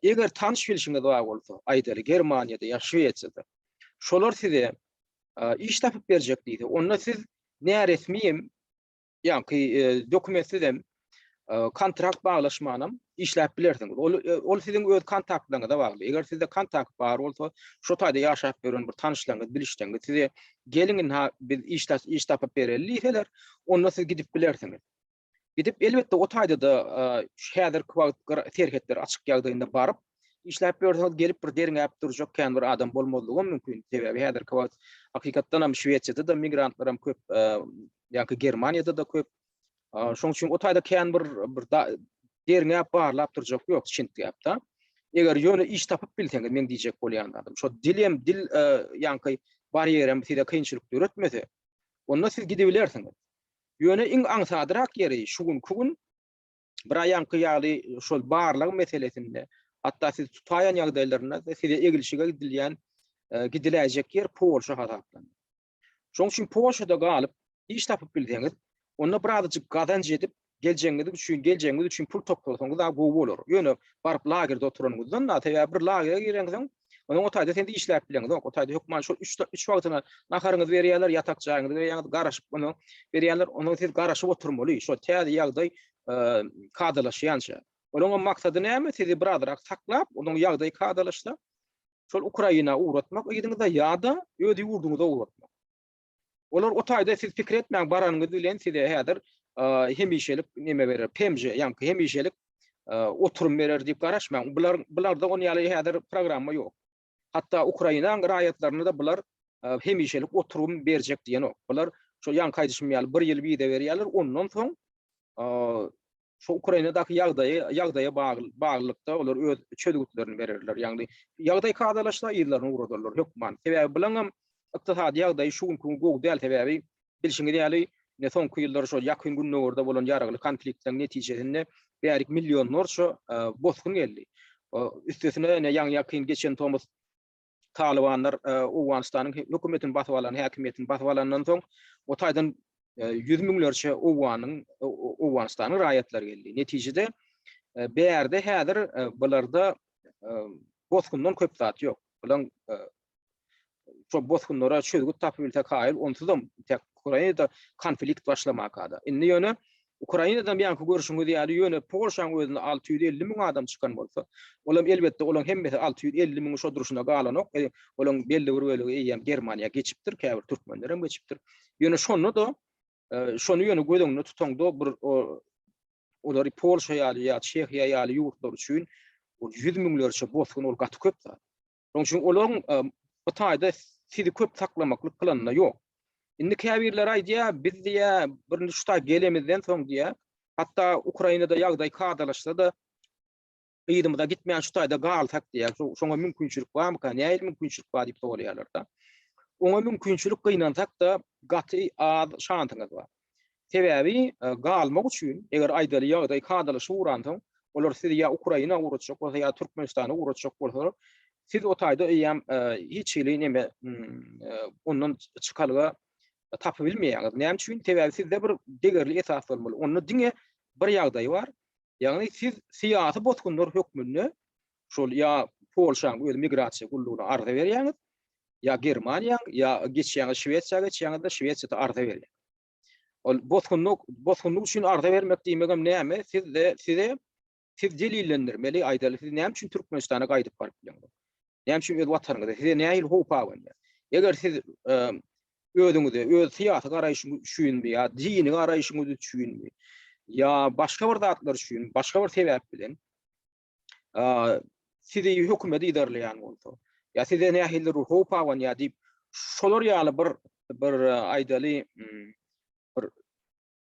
Eger tanyş bilşiňiz bar bolsa, aýdaly Germaniýada ýa Şwesiýada, şolar size iş tapyp berjek diýse, onda siz näresmi hem, ýaňky dokumentsiz hem kontrakt baglaşmanam işläp bilersiňiz. Ol ol siziň öz kontaktlaryňyza bagly. Eger sizde kontakt bar bolsa, şo taýda ýaşap ýören bir tanyşlaryňyz, bilişleriňiz size geliň ynha biz iş iş tapyp bereli diýseler, onda siz gidip bilersiňiz. Gidip elbetde o taýda-da häzirki wagt serhetler açyk ýagdaýynda baryp işläp ýörseňiz gelip bir derňäp durjak kän bir adam bolmazlygy hem mümkin. Sebäbi häzirki wagt hakykatdan hem Şwesiýada-da migrantlar hem köp, ýa-ki Germaniýada-da köp. Şoň üçin o taýda kän bir bir derňäp barlap durjak ýok çintgäp-de. Eger ýöne iş tapyp bilseňiz, men diýjek bolýan zadym, şo dil hem dil ýaňky barýerem size kynçylyk döretmese, onda siz gidibilersiňiz. Ýöne iň aňsadrak ýeri şu günki gün bir aýaňky ýaly şol barlag meselesinde, hatda siz tutaýan ýagdaýlarynda size eglişige gidilýän, gidiläýjek ýer Polşa hasaplanýar. Şonuň üçin Polşada galyp, iş tapyp bilseňiz, onda birazajyk gazanç edip, geljegiňiz üçin, geljegiňiz üçin pul toplasaňyz da gowy bolar. Ýöne baryp lagerde oturanyňyzdan da, sebäbi bir lagere gireňsoň, onuň o taýda sen işläp bileňzok. O taýda hökman şol 3 3 wagtyna naharyňyzy berýärler, ýatak jaýyňyzy berýärler, garaşyp ony berýärler. Ondan siz garaşyp oturmaly. Şol täze ýagdaý kadalaşýança. Olaryň maksady näme? Sizi birazrak saklap, onuň ýagdaýy kadalaşsa, şol Ukraina ugratmak yzyňyza ýa-da öz ýurduňyza ugratmak. Olar o taýda siz pikir etmäň baranyňyz bilen size häzir hemişelik neme berer, PMJ, ýaňky hemişelik oturum berer diýip garaşmaň. Bular bularda on ýaly häzir programma ýok. Hatda Ukrainaň raýatlaryna da bular hemişelik oturum berjek diýenok. Bular şol ýaňky aýdyşym ýaly bir ýyl wiza berýärler, ondan soň Şu Ukrainadaky ýagdaýy, ýagdaýa bagly, baglylykda olar öz çözgütlerini bererler. Ýagny ýagdaý kadalaşsa yzlaryna ugradarlar hökman. Sebäbi bulaňam ykdysady ýagdaýy şu günki gün gowy däl. Sebäbi bilşiňiz ýaly, ine soňky ýyllar şol Ýakyn Gündogarda bolan ýaragly konfliktleriň netijesinde bärik millionlarça bosgun geldi. Üstesine ine ýaňy-ýakyn geçen tomus Talybanlar Owganystanyň hökümetini basyp alan, häkimiýetini basyp alandan soň, o taýdan ýüz müňlerçe Owganyň, Owganystanyň raýatlary geldi. Netijede bärde häzir bularda bosgundan köp zat ýok. Bulaň şo bosgunlara çözgüt tapyp bilse kaýyl, onsuzam tek Ukrainada konflikt başlamakada. Indi ýöne Ukrainadan ýaňky görşüňiz ýaly ýöne Polşaň özünde 650 müň adam çykan bolsa, olam elbetde olaň hemmesi 650 müňi şo durşuna galanok. E, olaň belli bir bölegi eýýäm Germaniýa geçipdir, käbir türkmenler hem geçipdir. Ýöne şonda-da e, şony ýöne göz öňünde tutaňda bir olary Polşa ýaly ýa Çehiýa ýaly ýurtlar üçin ol ýüz müňlerçe bosgun ol gaty köp zat. Şonuň üçin olaryň bu taýda sizi köp saklamaklyk planynda ýok. Indi käbirleri aýdýar, biz diýýär, birinji şu taý gelemizden soň diýýär, hatda Ukrainada ýagdaý kadalaşsa-da, yzymyza gitmän şu taýda galsak diýýär, şoňa mümkinçilik barmyka, nähili mümkinçilik bar diýip soraýarlar-da. Oňa mümkinçilik gynansak-da gaty az şansyňyz bar. Sebäbi galmak üçin, eger aýdaly ýagdaý kadalaşyp ugransoň, olar sizi ýa Ukraina ugratjak bolsa, ýa Türkmenistana ugratjak bolsalar, siz o taýda eýýäm hiç hili neme ondan çykalga tapyp bilmeýäňiz. Näme üçin? Sebäbi sizde bir degerli esas bolmaly. Onda diňe bir ýagdaý bar. Ýagny siz syýasy bosgunlar hökmünde şol ýa Polşaň öz migrasiýa gullugyna arza berýäňiz, ýa Germaniýaň, ýa geçýäňiz Şwesiýa geçýäňizde Şwesiýada arza berýär. Ol bosgunlyk, bosgunlyk üçin arza bermek diýmegem näme? Sizde size siz delillendirmeli, aýdaly siz näme üçin Türkmenistana gaýdyp baryp bileňiz? Näme üçin öz watanyňyza size nähili howp abanýar? Eger siz özüňize öz syýasy garaýşyňyz üçinmi ýa dini garaýşyňyz üçinmi ýa başga bir zatlar üçin, başga bir sebäp bilen sizi hökümet yzarlaýan bolsa, ýa size nähilidir bir howp abanýar diýip, şolar ýaly bir bir aýdaly bir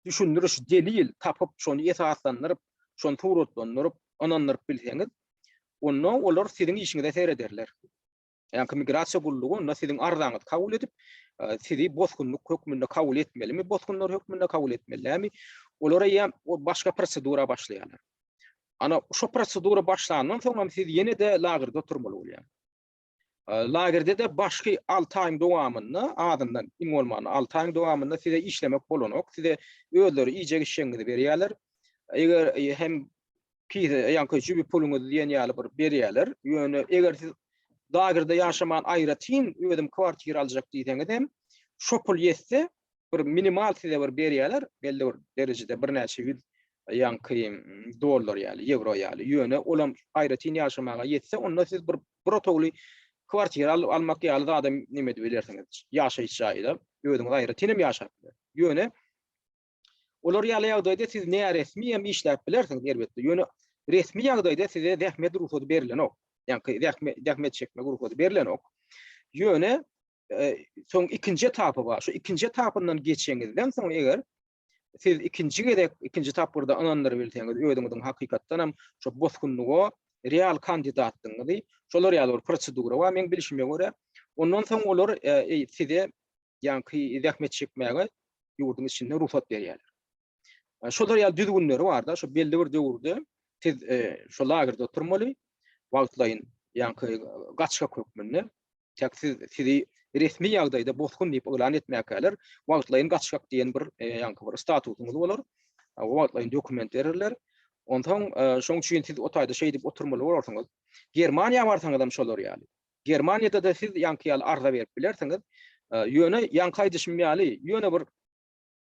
düşündiriş, delil tapyp, şony esaslandyryp, şony suratlandyryp, ynandyryp bilseňiz, onda olar siziň işiňize serederler. Ýagny migrasiýa gullugy onda siziň arzaňyzy kabul edip, sizi bosgunlyk hökmünde kabul etmelimi, bosgunlar hökmünde kabul etmeli dälmi? Olar eýýäm başga prosedura başlaýarlar. Ana, şo prosedura başlandan soň hem siz ýene-de lagerde oturmaly bolýaňyz. Lagerde-de başky 6 aýyň dowamynda, azyndan iň bolmanda 6 aýyň dowamynda size işlemek bolanok. Size özleri iýjek-içjegiňizi berýärler. Eger hem Kise, ýaňky jübi puluňyzy diýen ýaly bir berýärler. Ýöne eger siz lagerde ýaşaman aýratyn özüm kwartira aljak diýseňiz hem şo pul ýetse bir minimal size bir berýärler, belli bir derejede birnäçe ýüz ýaňky dollar ýaly, ýewro ýaly. Ýöne olam aýratyn ýaşamaga ýetse, onda siz bir bir otagly kwartira almak ýaly zadam neme edip bilersiňiz. Ýaşaýyş jaýda özüňiz aýratyn hem ýaşap bilersiňiz. Ýöne Olar ýaly ýagdaýda siz näresmi hem işläp bilersiňiz elbetde. Ýöne resmi ýagdaýda size zähmet rugsady berilenok. Ýagny zähmet zähmet çekmek rugsady berilenok. Ýöne e, soň ikinji etapy bar. Şu ikinji etapyndan geçeňizden soň eger siz ikinji gezek ikinji tapgyrda ynandyryp bilseňiz özüňiziň hakykatdan hem şu bosgunlyga real kandidatdygyňyzy, şolar ýaly bir prosedura bar meň bilşime görä. Ondan soň olar e, size ýaňky zähmet çekmäge ýurduň içinde rugsat berýärler. Şolar ýaly düzgünleri bar-da, şu belli bir döwürde siz e, şu lagerde oturmaly, wagtlaýyn ýaňky gaçgak hökmünde. Tek siz sizi resmi ýagdaýda bosgun diýip yglan etmäkäler, wagtlaýyn gaçgak diýen bir ýaňky bir statusyňyz bolar. Wagtlaýyn dokument bererler. Onsoň şoň üçin siz o taýda şeýdip oturmaly bolarsyňyz. Germaniýa barsaňyzam şolar ýaly. Germaniýada-da siz ýaňky ýaly arza berip bilersiňiz. Ýöne ýaňky aýdyşym ýaly, ýöne bir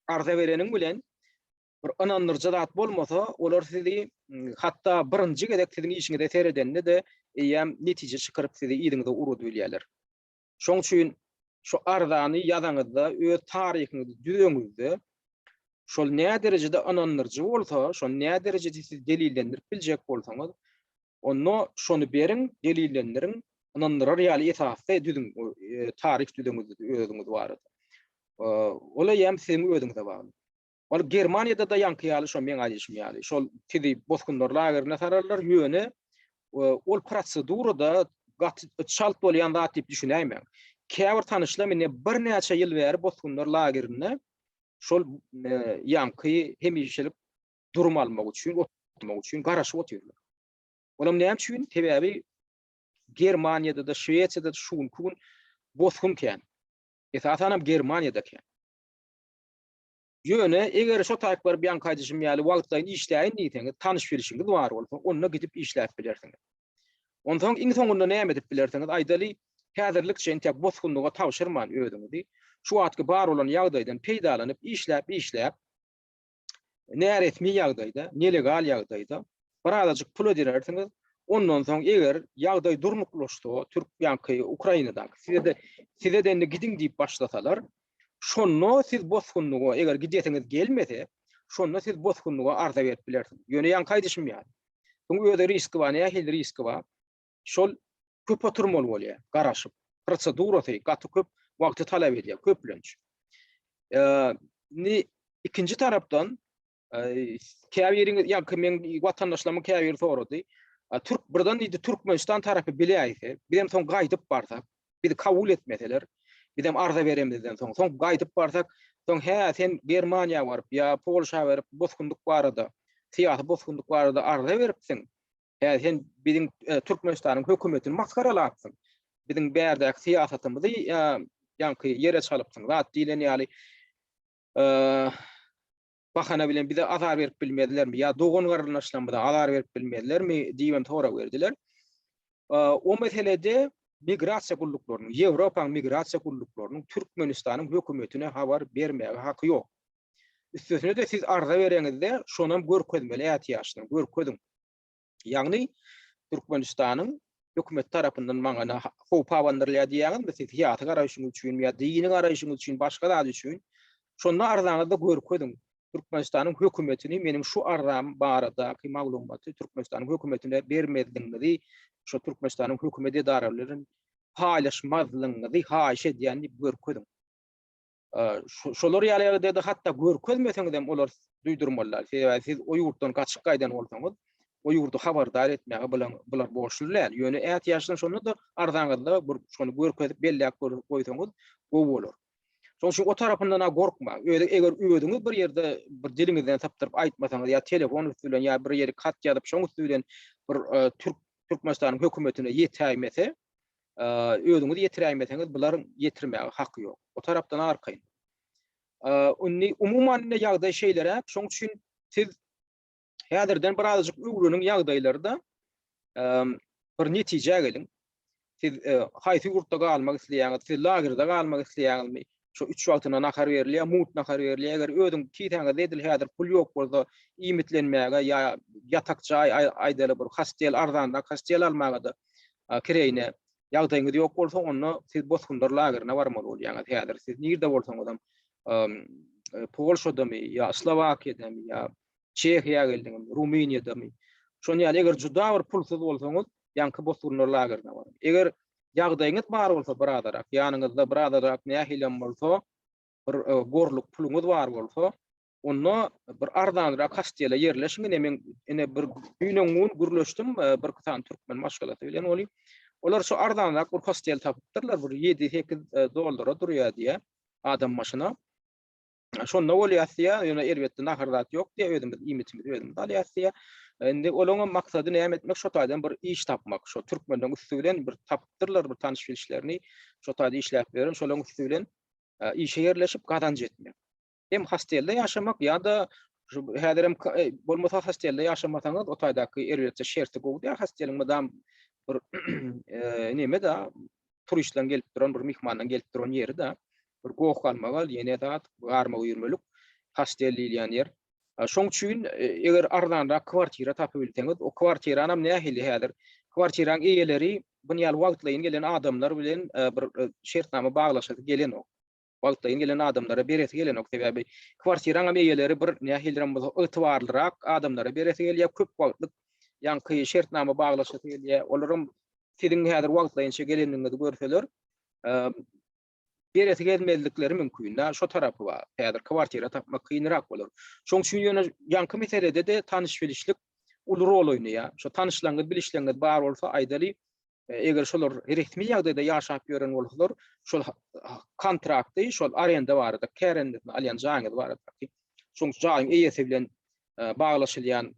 arza bereniň bilen bir ynandyryjy zat bolmasa, olar sizi hatda birinji gezek siziň işiňize seredende-de eýýäm netije çykaryp sizi yzyňyza ugradyp bilýärler. Şoň üçin şu arzany ýazaňyzda öz taryhyňyzy düzeňizde şol näderejede ynandyryjy bolsa, şony näderejede siz delillendirip biljek bolsaňyz, onda şony beriň, delillendiriň, ynandyrar ýaly esasda düzüň taryh düzeňizde özüňiz barada. Ol eýýäm siziň özüňize bagly. Ol Germaniýada-da ýaňky ýaly şo meň aýdyşym ýaly, şol sizi bosgunlar lagerine sararlar, ýöne ol prosedura-da gaty çalt bolýan zat diýip düşünäýmäň. Käbir tanyşlarym indi birnäçe ýyl bäri bosgunlar lagerinde şol ýaňky hemişelik durum almak üçin, oturmak üçin garaşyp otyrlar. Olam näme üçin? Sebäbi Germaniýada-da, Şwesiýada-da şu günki gün bosgun kän. Esasanam Germaniýada kän. Ýöne, eger şo taýyp baryp ýaňky aýdyşym ýaly wagtlaýyn işläýin diýseňiz, tanyş-bilşiňiz bar bolsa, onda gidip işläp bilersiňiz. Onsoň iň soňunda näme edip bilersiňiz, aýdaly, häzirlikçe entek bosgunlyga tabşyrman özüňizi, şu wagtky bar bolan ýagdaýdan peýdalanyp işläp-işläp, näresmi ýagdaýda, nelegal ýagdaýda birazajyk pul edinersiňiz. Ondan soň eger ýagdaý durnuklaşsa, türk ýaňky Ukrainadaky size-de size-de indi gidiň diýip başlasalar, şonda siz bosgunlyga eger gidesiňiz gelmese, şonda siz bosgunlyga arza berip bilersiňiz. Ýöne ýaňky aýdyşym ýaly. Buň özi riski bar, nähili riski bar? Şol köp oturmaly bolýar, garaşyp. Prosedurasy gaty köp wagty talap edýär, köplenç. Indi ikinji tarapdan käbiriňiz, ýa-da meň watandaşlarymyň käbiri sorady. Türk birden diýdi Türkmenistan tarapy biläýse, bizem soň gaýdyp barsak, bizi kabul etmeseler, bizem arza beremizden soň, soň gaýdyp barsak, soň hä sen Germaniýa baryp ýa Polşa baryp bosgunlyk barada, syýasy bosgunlyk barada arza beripsiň. Hä sen biziň Türkmenistanyň hökümetini masgaralapsyň. Biziň bärdäki syýasatymyzy ýaňky ýere çalypsyň. Zat diýlen ýaly bahana bilen bize azar berip bilmezlermi ýa dogan-garyndaşlarymyza azar berip bilmezlermi diýibem sorag berdiler. O meselede migrasiýa gulluklarynyň, Ýewropanyň migrasiýa gulluklarynyň Türkmenistanyň hökümetine habar bermäge haky ýok. Üstesine-de siz arza bereňizde şonam görkezmeli ätiýaçdan, görkeziň. Ýagny Türkmenistanyň hökümeti tarapyndan maňa howp abandyrylýar diýýäňizmi siz syýasy garaýşyňyz üçin ýa dini garaýşyňyz üçin başga zat üçin şonda arzaňyzda görkeziň Türkmenistanyň hökümetini meniň şu arzam baradaky maglumaty Türkmenistanyň hökümetine bermezligiňizi şo Türkmenistanyň hökümet edaralary bilen paýlaşmazlygyňyzy haýyş edýän diýip görkeziň. Şolar ýaly ýagdaýda hatda görkezmeseňiz hem olar duýdurmalylar. Sebäbi siz o ýurtdan gaçyp gaýdan bolsaňyz, o ýurdy habardar etmäge bulan bular borçly däl. Ýöne ätiýaçdan şonda-da arzaňyzda bir şony görkezip belläp goýsaňyz gowy bolar. Şonuň üçin o tarapyndan-a gorkmaň. Özi eger özüňiz bir ýerde bir diliňizden sypdyryp aýtmasaňyz ýa telefon üsti bilen ýa bir ýere hat ýazyp şoň üsti bilen bir türk Türkmenistanyň hökümetine ýetäýmese, özüňiz ýetiräýmeseňiz bularyň ýetirmäge haky ýok. O tarapdan arkaýyn. Indi umuman indi ýagdaý şeýleräk, şoň üçin siz häzirden birazajyk öwreniň ýagdaýlary-da bir netijä geliň. Siz haýsy ýurtda galmak isleýäňiz? Siz lagerde galmak isleýäňizmi? Şu üç wagtyna nahar berilýär, mugt nahar berilýär. Eger özüň kisäňizde edil häzir pul ýok bolsa, iýmitlenmäge ýa ýatak jaý aýdaly bir hostel arzanrak hostel almaga-da kireýine ýagdaýyňyz ýok bolsa, onda siz bosgunlar lagerine barmaly bolýaňyz häzir. Siz nirde bolsaňyzam, Polşadamy ýa Slowakiýadamy ýa Çehiýa geldiňizmi, Rumyniýadamy. Şonuň ýaly eger juda bir pulsuz bolsaňyz, ýaňky bosgunlar lagerine baryň. Eger ýagdaýyňyz bar bolsa birazarak, ýanyňyzda birazarak nähilem bolsa bir gorluk puluňyz bar bolsa, onda bir arzanrak hostele ýerleşiň. Ine men ine bir düýn-öňňun gürleşdim bir sany türkmen maşgalasy bilen ony. Olar şu arzanrak bir hostel tapypdyrlar, bir 7-8 dollara durýar diýýär adam başyna. Şonda bolýas diýýär, ýöne elbetde nahar zat ýok diýýär, özümiz iýmitimizi özümiz alýas diýýär. Indi olaň maksady näme etmek, şo taýdan bir iş tapmak. Şo türkmenleň üsti bilen bir tapypdyrlar bir tanyş bilişlerini, şo taýda işläp ýören, şolaň üsti bilen e, işe ýerleşip gazanç etmek. Hem hostelde ýaşamak ýa-da şu häzirem e, bolmasa hostelde ýaşamasaňyz, o taýdaky elbetde şerti gowy däl hosteliň mydam bir e, neme da turistleň gelip duran bir myhmanlaryň gelip duran ýeri da bir goh galmagal ýene zat garma üýrmelik hostel diýilýän ýer. Şoň üçin e, eger arzanrak kwartira tapyp bilseňiz, o kwartiranam nähili häzir? Kwartiraň eýeleri bu ýaly wagtlaýyn gelen adamlar bilen e, bir e, şertnama baglaşasy gelenok. Wagtlaýyn gelen adamlara beresi gelenok. Sebäbi kwartiraňam eýeleri bir nähilidirem bolsa ygtybarlyrak adamlara beresi gelýär, köp wagtlyk ýaňky şertnama baglaşasy gelýär. Olaram siziň häzir wagtlaýynça gelendigiňizi görseler, beresi gelmezlikleri mümkin. Da şo tarapy bar. Häzir kwartira tapmak kynrak bolar. Şoň üçin ýöne ýaňky meselede-de tanyş-bilişlik uly rol oýnaýar. Şo tanyşlaryňyz, bilişleriňiz bar bolsa, aýdaly, eger şolar resmi ýagdaýda ýaşap ýören bolsalar, şol kontrakty, şol arenda barada, kärendesine alýan jaýyňyz baradaky, şoň jaýyň eýesi bilen baglaşylýan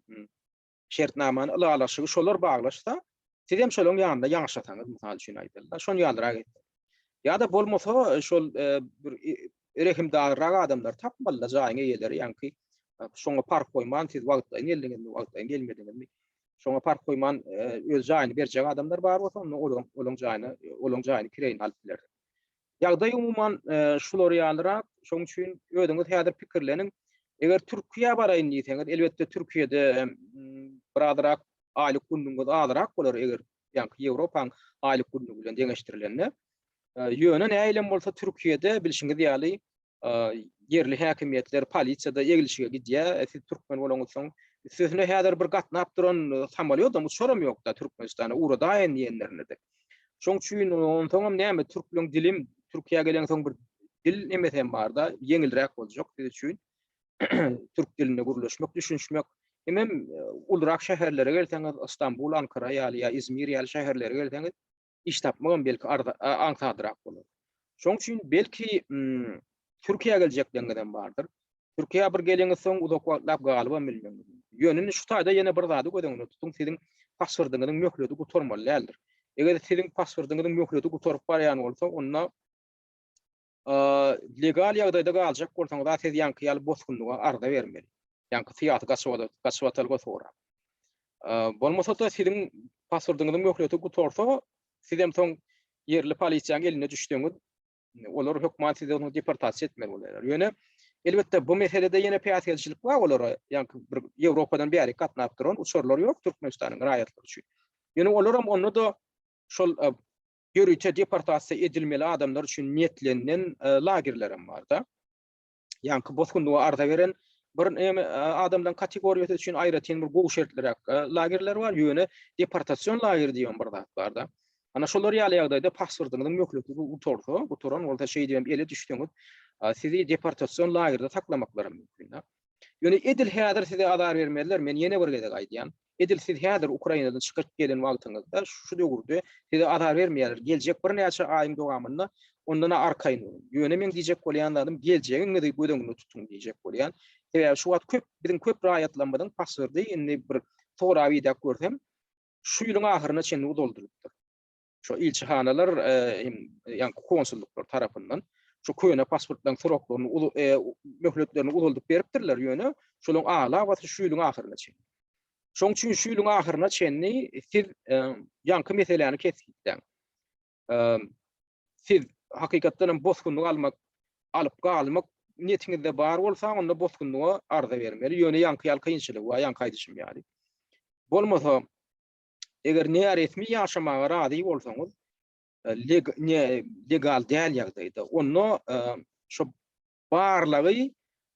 şertnamany, ylalaşygy şolar baglaşsa, siz hem şolaryň ýanynda ýaşasaňyz, mysal üçin aýdaly, şon ýalyrak etseňiz. Ýa-da bolmasa şol bir rehimdarrak adamlar tapmaly-da jaýyň eýeleri, ýaňky şoňa parh goýman siz wagtlaýyn geldiňizmi, wagtlaýyn gelmediňizmi, şoňa parh goýman öz jaýyny berjek adamlar bar bolsa, onda olaryň olaryň jaýyny olaryň jaýyny kireýine alyp bilersiňiz. Ýagdaý umuman şular ýalyrak. Şonuň üçin özüňiz häzir pikirleniň. Eger Türkiýä baraýyn diýseňiz, elbetde Türkiýede birazrak aýlyk günlügiňiz azrak bolar, eger ýaňky Ýewropaň aýlyk günlügi bilen deňeşdirilende. Ýöne nähilem bolsa Türkiýede bilşiňiz ýaly ýerli häkimiýetler, polisiýada eglişige gidýär. Siz türkmen bolaňyzsoň, üstesine häzir bir gatnap duran samolýodam, uçaram ýok-da Türkmenistana ugradaýyn diýenlerinde-de. Şoň üçin onsoňam näme türkleň dilim Türkiýä geleňsoň bir dil nemesi hem bar-da, ýeňilräk boljak siz üçin. Türk dilinde gürleşmek, düşünişmek. Hemem ulurak şäherlere gelseňiz, Istanbul, Ankara ýaly ýa Izmir ýaly şäherlere gelseňiz, iş tapmagam belki aňsadrak bolar. Şoň üçin belki Türkiýä geljekleriňizem bardyr. Türkiýä bir geleňiz soň uzak wagtlap galybam bilmegiňiz mümkin. Ýöne indi şu taýda ýene bir zady göz öňünde tutuň, siziň pasportyňyzyň möhleti gutarmaly däldir. Eger siziň pasportyňyzyň möhleti gutaryp barýan bolsa, onda legal ýagdaýda galjak bolsaňyz, a siz ýaňky ýaly bosgunlyga arza bermeli. Ýaňky syýasy gaçybatalga sorap. Bolmasa-da siziň pasportyňyzyň möhleti gutarsa, sizem soň ýerli polisiýanyň eline düşseňiz, olar hökman sizi onuň deportasiýa etmeli bolýarlar. Ýöne elbetde bu meselede ýene päsgelçilik bar olara, ýaňky bir Ýewropadan bärik gatnap duran uçarlar ýok Türkmenistanyň raýatlary üçin. Ýöne olaram onda-da şol ýörite deportasiýa edilmeli adamlar üçin niýetlenilen lagerlerem bar-da. Ýaňky bosgunlyga arza beren bir adamlaryň kategoriýasy üçin aýratyn bir gowy şertliräk lagerler bar, ýöne deportasion lager diýen bir zat bar-da. Ana şolar ýaly ýagdaýda pasportyňyzyň möhleti gutarsa, gutaran bolsa şeýdibem ele düşseňiz, sizi deportasion lagerde saklamaklary mümkin-de. Ýöne edil häzir size azar bermezler, men ýene bir gezek aýdýan. Edil siz häzir Ukrainadan çykyp gelen wagtyňyzda, şu döwürde size azar bermeýärler. Geljek birnäçe aýyň dowamynda ondan-a arkaýyn boluň. Ýöne meň diýjek bolýan zadym geljegiňizi göz öňünde tutuň diýjek bolýan. Sebäbi şu wagt köp biziň köp raýatlarymyzyň pasporty indi bir sorap idäp görsem, şu ýylyň ahyryna çenli uzaldylypdyr. Şu ilçihanalar hem ýaňky konsullyklar tarapyndan şu köne pasportlaryň sroklaryny möhletlerini uzaldyp beripdirler, ýöne şolaryň aglabasy şu ýylyň ahyryna çenli. Şonuň üçin şu ýylyň ahyryna çenli siz ýaňky meseläni kesgitläň. Siz hakykatdan hem bosgunlyk almak, alyp galmak niýetiňizde bar bolsa, onda bosgunlyga arza bermeli. Ýöne ýaňky ýaly kynçylygy bar, ýaňky aýdyşym ýaly. Bolmasa, eger näresmi ýaşamaga razy bolsaňyz, leg, ne, legal däl ýagdaýda, onda şo barlagy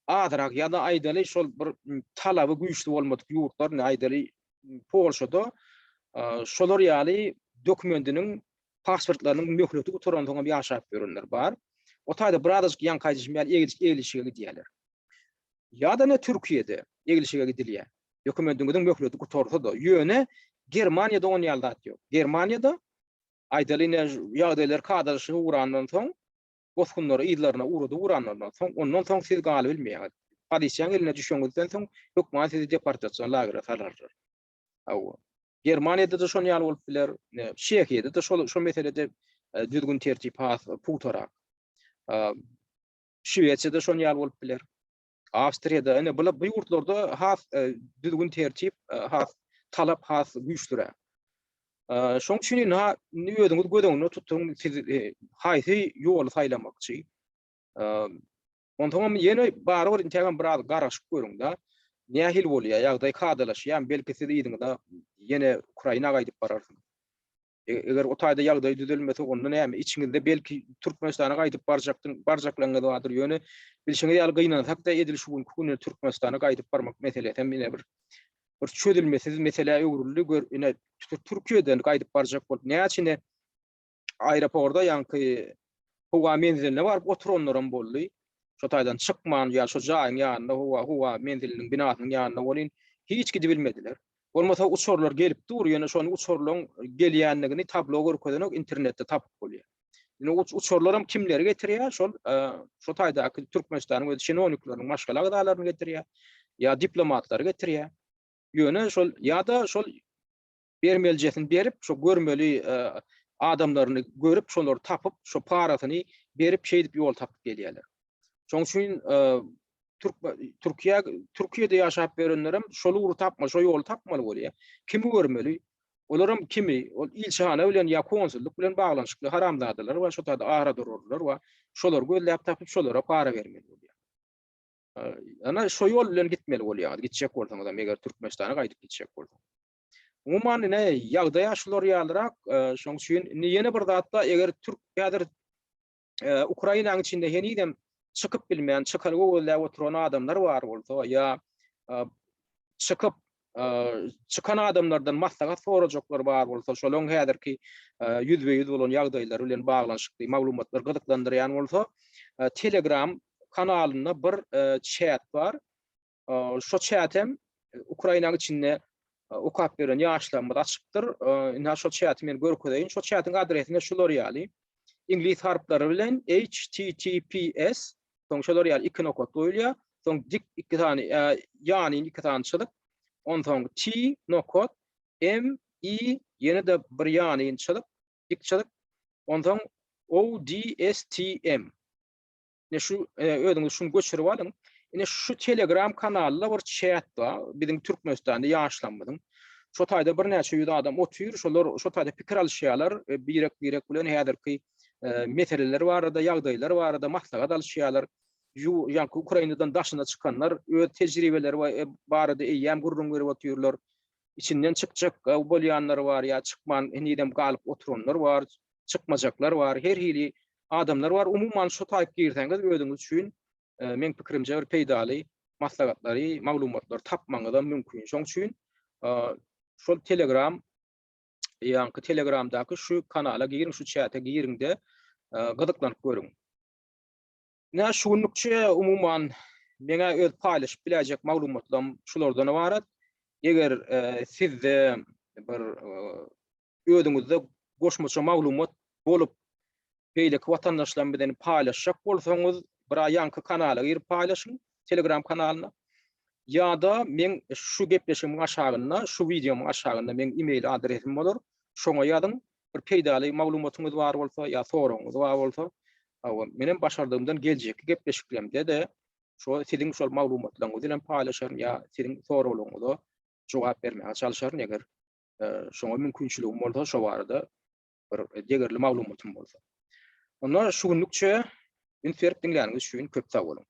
azrak ýa-da aýdaly şol bir talaby güýçli bolmadyk ýurtlar, indi aýdaly Polşada şolar ýaly dokumentiniň pasportlarynyň möhleti gutaransoň hem ýaşap ýörenler bar. O taýda birazajyk ýaňky aýdyşym ýaly eglişige gidýärler. Ýa-da ne Türkiýede eglişige gidilýär. Dokumendiňiziň möhleti gutarsa-da, ýöne Germaniýada on ýaly zat ýok. Germaniýada aýdaly ine ýagdaýlar kadalaşyp ugrandan soň. bosgunlary yzlaryna ugradyp ugranlaryndan soň, ondan soň siz galybilmeýäňiz. Polisiýaň eline düşeňizden soň hökman sizi deportasion lagere salarlar. Hawa. Germaniýada-da şon ýaly bolup biler. Çehiýada-da şol şo meselede düzgün-tertip has pugtarak. Şwesiýada şon ýaly bolup biler. Awstriýada, ine bu bu ýurtlarda has düzgün-tertip, has talap has güýçlüräk. Şoň üçin indi indi özüňiz göz öňünde tutuň, siz haýsy ýoly saýlamakçy. Onsoňam ýene barybir intägem biraz garaşyp görüň-de. Nähili bolýar, ýagdaý kadalaşýarmy, belki siz yzyňyza ýene Ukraina gaýdyp bararsyňyz. Eger o taýda ýagdaý düzelmese, onda näme? Içiňizde belki Türkmenistana gaýdyp barjakdyň, barjaklaryňyz bardyr. Ýöne bilşiňiz ýaly gynansak-da edil şu günki günde Türkmenistana gaýdyp barmak meselesi hem ine bir bir çözülmesiz meselä öwrüldi. Gör, ine Türkiýeden gaýdyp barjak bolup näçe aeroporda ýaňky howa menziline baryp oturanlaram boldy. Şo taýdan çykman ýa şo jaýyň ýanynda howa howa menziliniň binasynyň ýanynda welin hiç gidibilmediler. Bolmasa uçarlar gelip dur, ýöne şony uçarlaryň gelýändigini tablo görkezenok, internetde tapyp bolýar. Indi uçarlaram kimleri getirýär? Şol şo taýdaky Türkmenistanyň öz çinownikleriniň maşgala agzalaryny getirýär ýa diplomatlary getirýär. Ýöne şol ýa-da şol bermelijesini berip, şo görmeli adamlaryny görüp, şolary tapyp, şo parasyny berip, şeýdip ýol tapyp gelýärler. Şonuň üçin Türkiýe Türkiýede ýaşap ýörenlerem şol ugry tapmaly, şo ýoly tapmaly bolýar. Kimi görmeli? Olaram kimi? Ol ilçihana bilen ýa konsullyk bilen baglanyşykly haramzadalar bar, şo taýda ara durarlar bar. Şolary gözläp tapyp, şolara para bermeli bolýar. Ana şo ýol bilen gitmeli bolýaňyz, gitjek bolsaňyzam, eger Türkmenistana gaýdyp gitjek bolsaňyz. Umuman ine ýagdaýa şular ýalyrak, şonuň üçin indi ýene bir zatda eger türk häzir Ukrainanyň içinde henizem çykyp bilmän, çykalga gözläp oturan adamlar bar bolsa ýa çykyp çykan adamlardan maslahat sorajaklar bar bolsa, şolaryň häzirki ýüzbe-ýüz bolan ýagdaýlary bilen baglanyşykly maglumatlar gyzyklandyrýan bolsa, Telegram kanalynda bir çat bar. Şo çatem Ukrainanyň içinde okap ýören ýaşlarymyz açypdyr. Indi şo çaty men görkezeýin. Şo çatyň adresine şular ýaly. Iňlis harplary bilen HTTPS, soň şolar ýaly iki nokat goýulýar. Soň dik iki sany, ýanyn iki sany çyzyk. Onsoň T nokat M I ýene-de bir ýanyn çyzyk, dik çyzyk. Onsoň O D S T M. Ine şu özüňiz şuny göçürip alyň. Ine şu Telegram kanalynda bir chat bar. Biziň Türkmenistanda ýaşlarymyzyň. Şo taýda birnäçe ýüz adam otyr. Şolar şo taýda pikir alyşýarlar. Birek-birek bilen häzirki meseleler barada, ýagdaýlar barada maslahat alyşýarlar. Ýaňky Ukrainadan daşyna çykanlar öz tejribeleri barada eýýäm gürrüň berip otyrlar. Içinden çykjak bolýanlar bar ýa çykman henizem galyp oturanlar bar. Çykmajaklar bar. Her hili adamlar bar. Umuman şu taýyp girseňiz özüňiz üçin meň pikirimçe bir peýdaly maslahatlary, maglumatlary tapmagyňyzam mümkin. Şoň üçin şol Telegram ýaňky Telegramdaky şu kanala giriň, şu çäte giriňde gyzyklanyp görüň. Ine şu günlükçe umuman meňä öz paýlaşyp biläýjek maglumatlarym şulardan ybarat. Eger sizde bir özüňizde goşmaça maglumat bolup, beýleki watandaşlar bilen paýlaşjak bolsaňyz, bir ýaňky kanala girip paýlaşyň, Telegram kanalyna. Ýa-da meň şu gepleşigimiň aşagynda, şu wideomyň aşagynda meň e-mail adresim bolar. Şoňa ýazyň. Bir peýdaly maglumatyňyz bar bolsa ýa soragyňyz bar bolsa, hawa, menem başardygymdan geljekki gepleşiklerimde-de şo siziň şol maglumatlaryňyz bilen paýlaşaryn ýa siziň soraglaryňyza jogap bermäge çalşaryn, eger şoňa mümkinçiligim bolsa, şo barada bir degerli maglumatym bolsa. Onda şu günlükçe üns berip diňläniňiz üçin köp sag boluň.